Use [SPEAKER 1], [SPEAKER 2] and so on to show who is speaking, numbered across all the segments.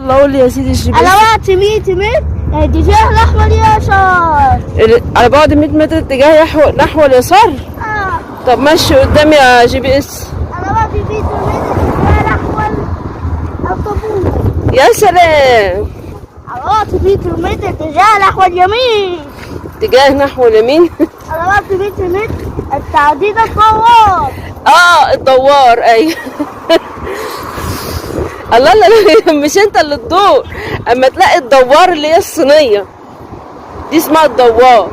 [SPEAKER 1] الله، قول لي يا سيدي ال GPS.
[SPEAKER 2] على بعد 100 متر اتجاه نحو اليسار.
[SPEAKER 1] على بعد 100 متر اتجاه نحو اليسار.
[SPEAKER 2] آه.
[SPEAKER 1] طب مشي قدامي يا GPS.
[SPEAKER 2] على بعد 100 متر اتجاه نحو الطابور.
[SPEAKER 1] يا سلام.
[SPEAKER 2] على بعد 100 متر اتجاه نحو اليمين.
[SPEAKER 1] اتجاه نحو اليمين.
[SPEAKER 2] على بعد 100 متر التعديد الطوال.
[SPEAKER 1] اه الدوار، ايوه. الله، لا لا، مش انت اللي تدور. اما تلاقي الدوار اللي هي الصينية دي اسمها الدوار.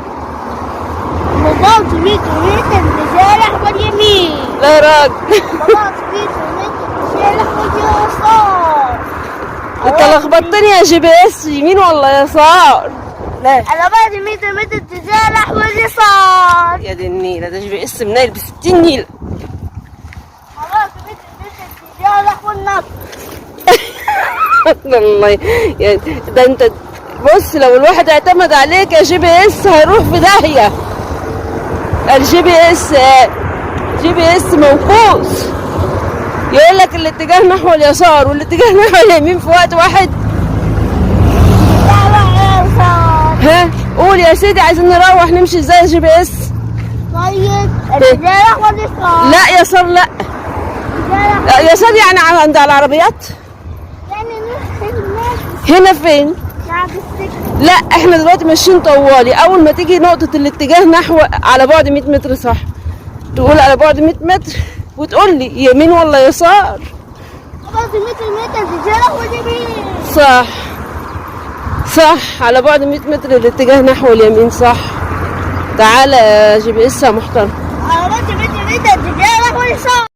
[SPEAKER 2] على بعد 100 متر اتجاه نحو اليمين.
[SPEAKER 1] لا يا راجل.
[SPEAKER 2] على بعد 100 متر اتجاه نحو اليسار.
[SPEAKER 1] انت لخبطتني يا GPS، يمين ولا يسار؟ لا.
[SPEAKER 2] على بعد 100 متر اتجاه نحو اليسار.
[SPEAKER 1] يا دي النيله، ده GPS منيل ب 60 نيله.
[SPEAKER 2] على بعد 100 متر اتجاه نحو النصر.
[SPEAKER 1] والله يا ده انت، بص لو الواحد اعتمد عليك يا GPS هيروح في داهية. ال GPS، GPS موقوس، يقول لك الاتجاه نحو اليسار والاتجاه نحو اليمين في وقت واحد.
[SPEAKER 2] نحو اليسار.
[SPEAKER 1] ها قول يا سيدي، عايزين نروح نمشي ازاي يا GPS؟
[SPEAKER 2] طيب اتجاه نحو اليسار.
[SPEAKER 1] لا يسار، لا.
[SPEAKER 2] اتجاه نحو
[SPEAKER 1] لا، يسار يعني عند العربيات.
[SPEAKER 2] يعني نص الناس.
[SPEAKER 1] هنا فين؟
[SPEAKER 2] بعد السكة.
[SPEAKER 1] لا احنا دلوقتي ماشيين طوالي، اول ما تيجي نقطة الاتجاه نحو على بعد 100 متر، صح؟ تقول على بعد 100 متر وتقول لي يمين ولا يسار.
[SPEAKER 2] بعد 100 متر اتجاه نحو اليمين.
[SPEAKER 1] صح صح، على بعد 100 متر الاتجاه نحو اليمين، صح. تعالى يا GPS يا محترم.
[SPEAKER 2] على بعد 100 متر اتجاه نحو اليسار.